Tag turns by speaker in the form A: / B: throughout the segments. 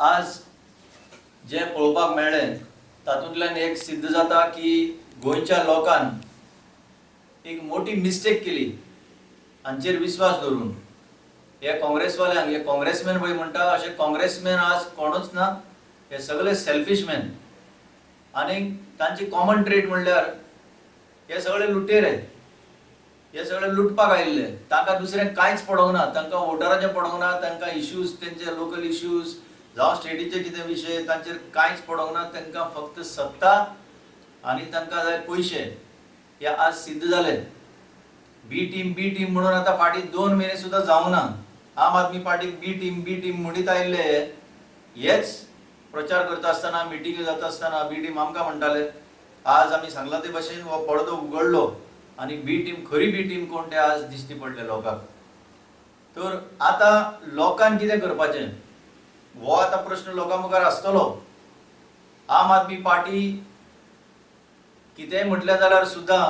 A: आज जे पळोवपाक मेळ्ळें तातूंतल्यान एक सिद्ध जाता की गोंयच्या लोकान एक मोठी मिस्टेक केली हांचेर विस्वास दवरून. हे काँग्रेसवाल्यांक, हे काँग्रेसमॅन पळय म्हणटा, अशे काँग्रेसमॅन आज कोणूच ना. हे सगळे सेल्फीश मॅन आनी तांची कॉमन ट्रेट म्हणल्यार हे सगळे लुटेरे, हे सगळे लुटपाक आयिल्ले. तांकां दुसरें कांयच पडोंक ना, तांकां वोटराचें पडोंक ना, तांकां इश्यूज, तेंचे लोकल इश्यूज जावं स्टेटीचे कितें विशय, तांचेर कांयच पडोंक ना. तांकां फक्त सत्ता आनी तांकां जाय पयशे. हे आज सिद्ध जाले. बी टीम, बी टीम म्हणून आतां फाटीं 2 म्हयने सुद्दां जावंक ना, आम आदमी पार्टीक बी टीम, बी टीम म्हणीत आयिल्ले. हेच प्रचार करता आसतना, मिटिंग्यो जाता आसतना बी टीम आमकां म्हणटाले. आज आमी सांगलां ते भशेन हो पडदो उगडलो आनी बी टीम, खरी बी टीम कोण ते आज दिश्टी पडले लोकांक. तर आतां लोकांक कितें करपाचें हो आतां प्रश्न लोकां मुखार आसतलो. आम आदमी पार्टी कितेंय म्हटलें जाल्यार सुद्दां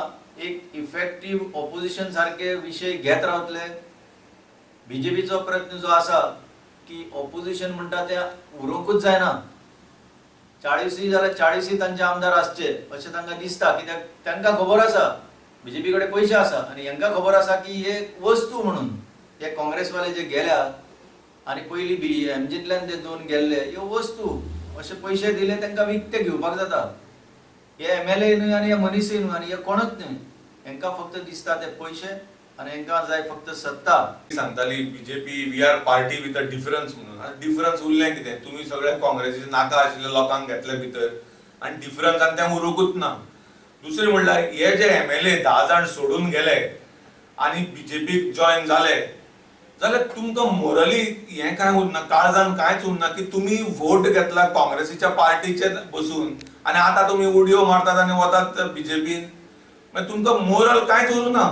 A: एक इफेक्टीव ऑपोजिशन सारके विशय घेत रावतले. बीजेपीचो प्रयत्न जो आसा की ऑपोजिशन म्हणटा तें उरोंकूच जायना, 40 जाल्यार 40 तांचे आमदार आसचे अशें तांकां दिसता. कित्याक तांकां खबर आसा बीजेपी कडेन पयशे आसा आनी हांकां खबर आसा की हे वस्तू म्हणून हे काँग्रेसवाले जे गेल्या आनी पयलीं बी एमजींतल्यान जे 2 गेल्ले, ह्यो वस्तू अशे पयशे दिले तांकां विकते घेवपाक जाता. हे एमएलए न्हय आनी हे मनीसय न्हय आनी हे कोणूच न्हय, हांकां फक्त दिसता ते पयशे आनी हांकां जाय फक्त सत्ता.
B: सांगताली BJP, we are party with a difference म्हणून. डिफरन्स उरलें कितें? तुमी सगळे काँग्रेसीचे नाका आशिल्ल्या लोकांक घेतले भितर आनी डिफरन्स आनी तें उरूंकूच ना. दुसरें म्हणल्यार हे जे एमएलए 10 जाण सोडून गेले आनी बीजेपीक जॉयन जाले जाल्यार तुमकां मोरली हें कांय उरना, काळजान कांयच उरना की तुमी वोट घेतला काँग्रेसीच्या पार्टीचेर बसून आनी आतां तुमी उडयो मारतात आनी वतात बीजेपीन, मागीर तुमकां मोरल कांयच उरूना.